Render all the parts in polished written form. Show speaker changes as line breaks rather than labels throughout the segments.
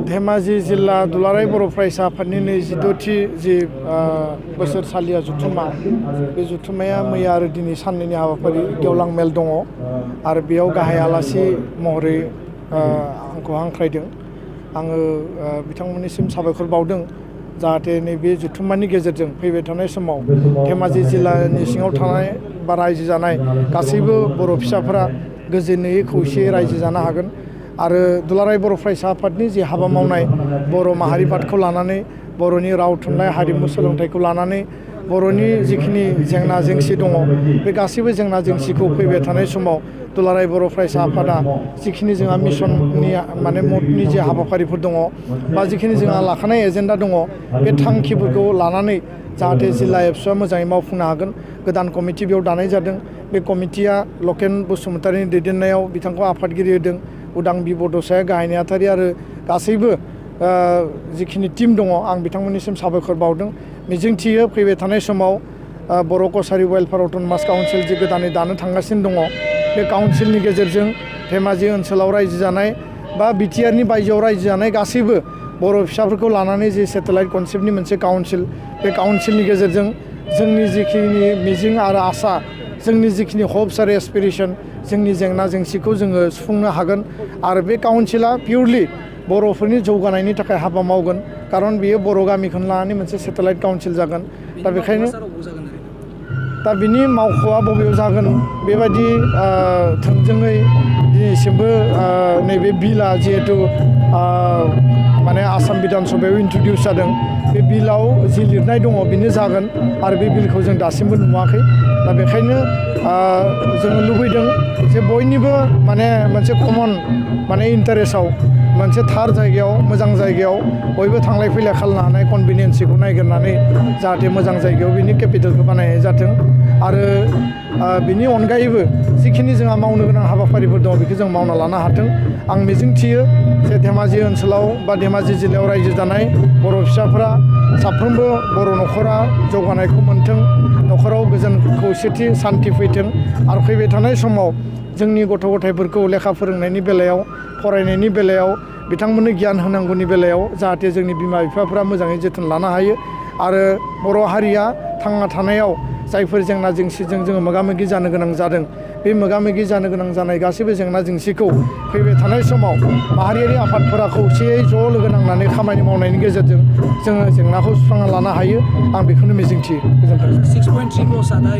धेमाजि जिल्ला दुलाराय बर' फरायसा आफादनि 22थि जि बोसोरसालिया जुथुम्मा बे जुथुम्माया मैया आरो दिनै साननैनि हाबाफारि गेवलां मेल दङ आरो बेयाव गाहाय आलासि महरै आंखौ हांख्रायदों। आङो बिथांमोननिसिम साबायखर बावदों जाहाथे नैबे जुथुम्मानि गेजेरजों फैबाय थानाय समाव धेमाजि जिल्लानि सिङाव थानाय बा रायजो जानाय गासैबो बर' फिसाफोरा गोजोनै खौसेयै रायजो जानो हागोन आरो दुलाराय बर' फरायसा आफादनि जि हाबा मावनाय बर' माहारि बादखौ लानानै बर'नि राव थुनलाइ हारिमु सोलोंथाइखौ लानानै बर'नि जिखिनि जेंना जेंसि दङ बे गासैबो जेंना जेंसिखौ फैबाय थानाय समाव दुलाराय बर' फरायसा आफादा जिखिनि जोंहा मिशननि माने मदनि जे हाबाफारिफोर दङ बा जिखिनि जोंहा लाखानाय एजेन्डा दङ बे थांखिफोरखौ लानानै जाहाथे जिल्ला एबसुआ मोजाङै मावफुंनो हागोन गोदान कमिटि बेयाव दानाय जादों। बे कमिटिया लकेन बसुमतारिनि दैदेननायाव बिथांखौ आफादगिरि होदों। उदां बि बड'साया गाहाय नेहाथारि आरो गासैबो जिखिनि टिम दङ आं बिथांमोननिसिम साबायखर बावदों। मिजिंथियो फैबाय थानाय समाव बर' कसारि वेलफेयार अट'नमास काउन्सिल जि गोदानै दानो थांगासिनो दङ बे काउन्सिलनि गेजेरजों धेमाजि ओनसोलाव रायजो जानाय बा बिटिआरनि बायजोआव रायजो जानाय गासैबो बर' फिसाफोरखौ लानानै जे सेटेलाइट कनसेप्टनि मोनसे काउन्सिल बे काउन्सिलनि गेजेरजों जोंनि जिखिनि मिजिं आरो आसा जोंनि जिखिनि हप्स आरो एसपिरेसन जोंनि जेंना जेंसिखौ जोङो सुफुंनो हागोन आरो बे काउन्सिला पिउरलि बर'फोरनि जौगानायनि थाखाय हाबा मावगोन खारन बेयो बर' गामिखौनो लानानै मोनसे सेटेलाइट काउन्सिल जागोन। दा बेखायनो दा बिनि मावख'आ बबेयाव जागोन बेबायदि थोंजोङै दिनैसिमबो नैबे बिलआ जिहेतु माने आसाम बिधान सभायाव इन्ट्रडिउस जादों बे बिलाव जि लिरनाय दङ बेनो जागोन आरो बे बिलखौ जों दासिमबो नुवाखै। दा बेखायनो जोङो लुबैदों जे बयनिबो माने मोनसे कमन माने इन्टारेस्टआव मोनसे थार जायगायाव मोजां जायगायाव बयबो थांलाय फैलाय खालामनो हानाय कनभिनियेन्सखौ नायगिरनानै जाहाथे मोजां जायगायाव बिनि केपिटेलखौ बानायनाय जाथों आरो बिनि अनगायैबो जिखिनि जोंहा मावनो गोनां हाबाफारिफोर दङ बेखौ जों मावना लानो हाथों। आं मिजिंथियो जे धेमाजि ओनसोलाव बा धेमाजि जिल्लायाव रायजो जानाय बर' फिसाफोरा साफ्रोमबो बर' न'खरा जौगानायखौ मोनथों न'खराव गोजोन खौसेथि सान्थि फैथों आरो फैबाय थानाय समाव जोंनि गथ' गथायफोरखौ लेखा फोरोंनायनि बेलायाव फरायनायनि बेलायाव बिथांमोननो गियान होनांगौनि बेलायाव जाहाथे जोंनि बिमा बिफाफ्रा मोजाङै जोथोन लानो हायो आरो बर' हारिया थांना थानायाव जायफोर जेंना जेंसिजों जोङो मोगा मोगि जानो गोनां जादों बे मोगा मोगि जानो गोनां जानाय गासैबो जेंना जेंसिखौ फैबाय थानाय समाव माहारियारि आफादफोरा खौसेयै ज' लोगो नांनानै खामानि मावनायनि गेजेरजों जोङो जेंनाखौ सुस्रांना लानो हायो आं बेखौनो मिजिंथियो। गोजोन्थों।
6.3 पस्टआ दा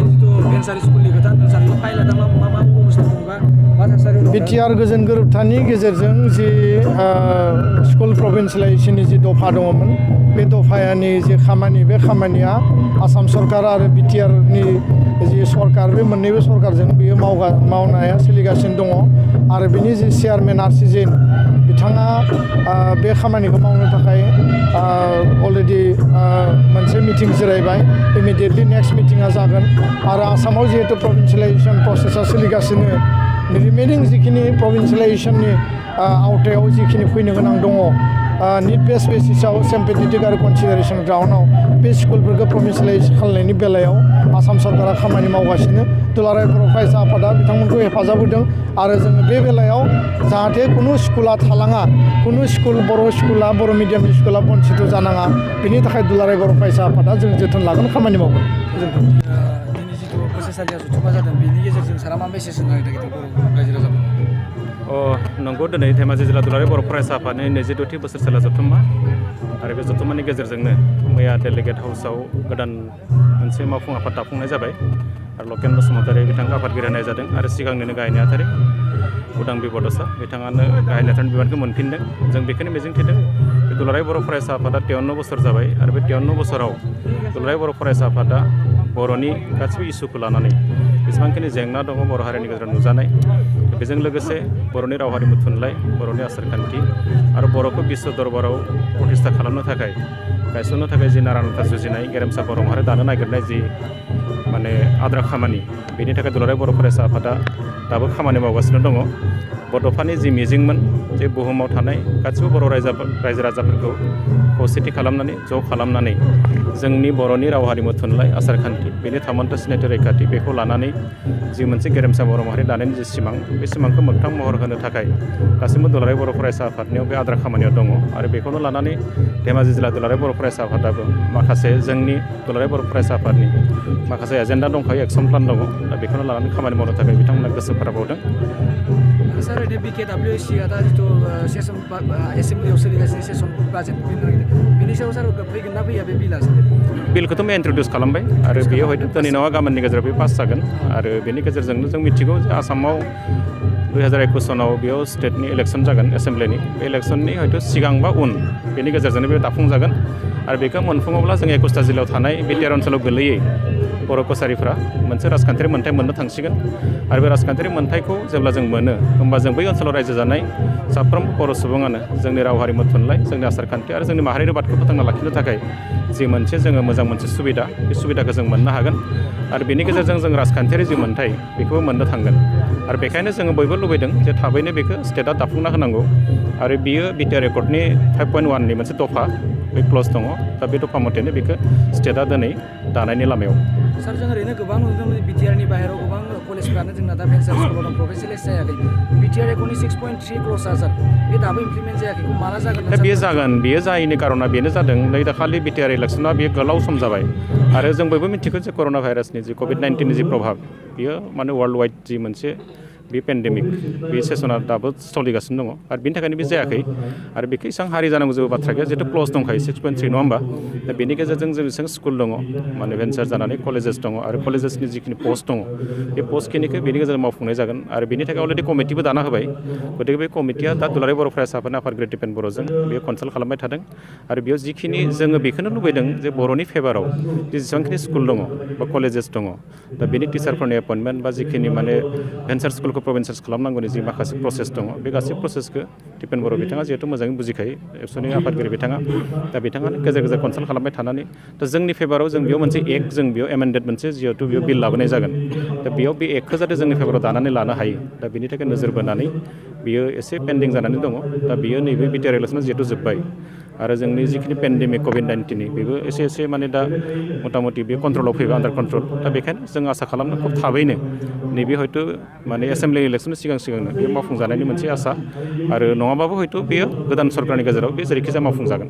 भेन्सार स्कुलनि खोथा नोंसारखौ फायला दा मा अबस्था दंबा मा थासारियाव दं?
बिटिआर गोजोन गोरोबथानि गेजेरजों जि स्कुल प्रभिन्सियेलाइजेसननि जि दफा दङमोन बे दफानि जि खामानि बे खामानिया आसाम सरकार आरो बिटिआरनि जि सरकार बे मोननैबो सरकारजों बियो मावनाया सोलिगासिनो दङ आरो बिनि जि चेयारमेन आरसिजेन बिथाङा बे खामानिखौ मावनो थाखाय अलरेडि मोनसे मिटिं जिरायबाय इमिडियेटलि नेक्स्ट मिटिङा जागोन आरो आसामाव जिहेतु प्रभिन्सियेलाइजेसन प्रसेसा सोलिगासिनो रिमेनिं जिखिनि प्रभिन्सियेलाइजेसननि आवथायाव जिखिनि फैनो गोनां दङ निड बेस बेसिसाव सिम्पेथेटिक आरो कनसिडारेसन ग्राउन्डआव बे स्कुलफोरखौ प्रभिन्सियेलाइज खालामनायनि बेलायाव आसाम सरकारा खामानि मावगासिनो दुलाराय बर' फरायसा आफादा बिथांमोनखौ हेफाजाब होदों आरो जोङो बे बेलायाव जाहाथे खुनु स्कुला थालाङा खुनु स्कुल बर' स्कुला बर' मिडियामनि स्कुला बन्सित जानाङा बेनि थाखाय दुलाराय बर' फरायसा आफादा जों जोथोन लागोन खामानि मावगोन।
दिनै जिथु बोसोरसालिया जुथुम्मा जादों बेनि गेजेरजों सारा मा मेसेज होनो नागिरदों बर' रायजो राजाफोरनो?
नंगौ दिनै धेमाजि जिल्ला दुलाराय बर' फरायसा आफादनि 22थि बोसोरसालिया जथुम्मा आरो बे जथुम्मानि गेजेरजोंनो मैया डेलिगेट हाउसआव गोदान मोनसे मावफुं आफाद दाफुंनाय जाबाय आरो लकेन बसुमतारी बिथांखौ आफादगिरि होनाय जादों आरो सिगांनिनो गाहाय नेहाथारि उदां बि बड'सा बिथाङानो गाहाय नेहाथारिनि बिबानखौ मोनफिनदों। जों बेखौनो मिजिंथिदों बे दुलाराय बर' फरायसा आफादा 53 बोसोर जाबाय आरो बे 53 बोसोराव दुलाराय बर' फरायसा आफादा बर'नि गासिबो इस्युखौ लानानै जेसेबांखिनि जेंना दङ बर' हारिनि गेजेराव नुजानाय बेजों लोगोसे बर'नि राव हारिमु थुनलाइ बर'नि आसारखान्थि आरो बर'खौ बिश्व दरबाराव प्रतिष्ठा खालामनो थाखाय गायसननो थाखाय जि नारा नाथा जुजिनाय गेरेमसा बर' माहारि दानो नागिरनाय जि माने आद्रा खामानि बेनि थाखाय दुलाराय बर' फरायसा आफादा दाबो खामानि मावगासिनो दङ बड'फानि जि मिजिंमोन जे बुहुमाव थानाय गासिबो बर' रायजो राजाफोरखौ खौसेथि खालामनानै ज' खालामनानै जोंनि बर'नि राव हारिमु थुनलाइ आसारखान्थि बेनि थामोन्था सिनायथि रैखाथि बेखौ लानानै जि मोनसे गेरेमसा बर' माहारि दानायनि जि सिमां बे सिमांखौ मोगथां महर होनो थाखाय गासैबो दुलाराय बर' फरायसा आफादनियाव बे आद्रा खामानियाव दङ आरो बेखौनो लानानै धेमाजि जिल्ला दुलाराय बर' फरायसा आफादाबो माखासे जोंनि दुलाराय बर' फरायसा आफादनि माखासे एजेन्डा दंखायो एक्सन प्लान दङ दा बेखौनो लानानै खामानि मावनो थाखाय बिथांमोना गोसो फोराबावदों।
सार ओरैनो BKWSC दा जिथु सेसन एसेम्ब्लियाव सोलिगासिनो सेसन बाजेट बिनि सायाव सार फैगोन ना फैया बे बिला
बिलखौथ' इन्ट्रडिउस खालामबाय आरो बेयो हयथ' दिनै नङा गाबोननि गेजेराव बे पास जागोन आरो बेनि गेजेरजोंनो जों मिथिगौ जे आसामाव 2021 सनाव बेयाव स्टेटनि इलेक्सन जागोन एसेम्ब्लिनि बे इलेक्सननि हयथ' सिगां बा उन बेनि गेजेरजोंनो बे दाफुंजागोन आरो बेखौ मोनफुङोब्ला जों 21टा जिल्लायाव थानाय बिटिआर ओनसोलाव गोलैयै बर' कसारिफ्रा मोनसे राजखान्थियारि मोन्थाय मोननो थांसिगोन आरो बे राजखान्थियारि मोन्थायखौ जेब्ला जों मोनो होमबा जों बै ओनसोलाव रायजो जानाय साफ्रोम बर' सुबुङानो जोंनि राव हारिमु थुनलाइ जोंनि आसारखान्थि आरो जोंनि माहारियारि बादखौ फोथांना लाखिनो थाखाय जि मोनसे जोङो मोजां मोनसे सुबिदा बे सुबिदाखौ जों मोननो हागोन आरो बेनि गेजेरजों जों राजखान्थियारि जि मोन्थाय बेखौबो मोननो थांगोन आरो बेखायनो जोङो बयबो लुबैदों जे थाबैनो बेखौ स्टेटआ दाफुंना होनांगौ आरो बियो बिटिआर एकर्डनि 5.1नि मोनसे दफा बे क्लज दङ दा बे दफा मथेनो बेखौ स्टेटआ दिनै दानायनि लामायाव।
सार जों ओरैनो गोबां नुनो मोनो बिटिआरनि बाहेरायाव गोबां कलेजफ्रानो जोंना दा भेन्सार स्कुलाव दं प्रफेसारेलाइज जायाखै बिटिआर एकर्डनि 6.3 क्लजआ सार बे दाबो इमप्लिमेन्ट जायाखै माला जागोन?
दा बेयो जागोन बेयो जायैनि कारना बेनो जादों नै दाखालि बिटिआर इलेक्सना बेयो गोलाव सम जाबाय आरो जों बयबो मिथिगौ जे कर'ना भाइरासनि जि कभिड-19नि जि प्रभाब बियो माने वर्ल्ड वाइड जि मोनसे बे पेन्डेमिक बे सेसना दाबो सोलिगासिनो दङ आरो बिनि थाखायनो बे जायाखै आरो बेखौ एसेबां हारि जानांगौ जेबो बाथ्रा गैया जिहेतु क्लज दंखायो 6.3 नङा होमबा दा बेनि गेजेरजों जों बेसेबां स्कुल दङ माने भेन्सार जानानै कलेजेस दङ आरो कलेजेसनि जिखिनि पस्ट दङ बे पस्टखिनिखौ बेनि गेजेरजों मावफुंनाय जागोन आरो बेनि थाखाय अलरेडि कमिटिबो दाना होबाय गतिके बे कमिटिया दा दुलाराय बर' फरायसा आफादनि आफादगिरि दिपेन बर'जों बेयो कनसाल्ट खालामबाय थादों आरो बेयाव जिखिनि जोङो बेखौनो लुबैदों जे बर'नि फेभाराव जेसेबांखिनि स्कुल दङ बा कलेजेस दङ दा बेनि टिचारफोरनि एपइन्टमेन्ट बा जिखिनि माने भेन्सार स्कुलखौ प्रभिन्सियेलाइज खालामनांगौनि जि माखासे प्रसेस दङ बे गासै प्रसेसखौ दिपेन बर' बिथाङा जिहेतु मोजाङै बुजिखायो एबसुनि आफादगिरि बिथाङा दा बिथाङानो गेजेर गेजेर कनसाल्ट खालामबाय थानानै दा जोंनि फेभाराव जों बेयाव मोनसे एक्ट जों बेयाव एमेन्डेड मोनसे जिहेतु बेयाव बिल लाबोनाय जागोन दा बेयाव बे एक्टखौ जाहाथे जोंनि फेभाराव दानानै लानो हायो दा बेनि थाखाय नोजोर बोनानै बियो एसे पेन्डिं जानानै दङ दा बियो नैबे बिटिआर इलेक्सना जिहेतु जोब्बाय आरो जोंनि जिखिनि पेन्डेमिक कभिड-19नि बेबो एसे माने दा मथा मथि बे कन्ट्रलाव फैबाय आन्डार कन्ट्रल दा बेखायनो जों आसा खालामनो खुब थाबैनो नैबे हयथ' माने एसेम्ब्लि इलेक्सननि सिगांनो बे मावफुंजानायनि मोनसे आसा आरो नङाबाबो हयथ' बेयो गोदान सरकारनि गेजेराव बे जेरैखिजाया मावफुंजागोन।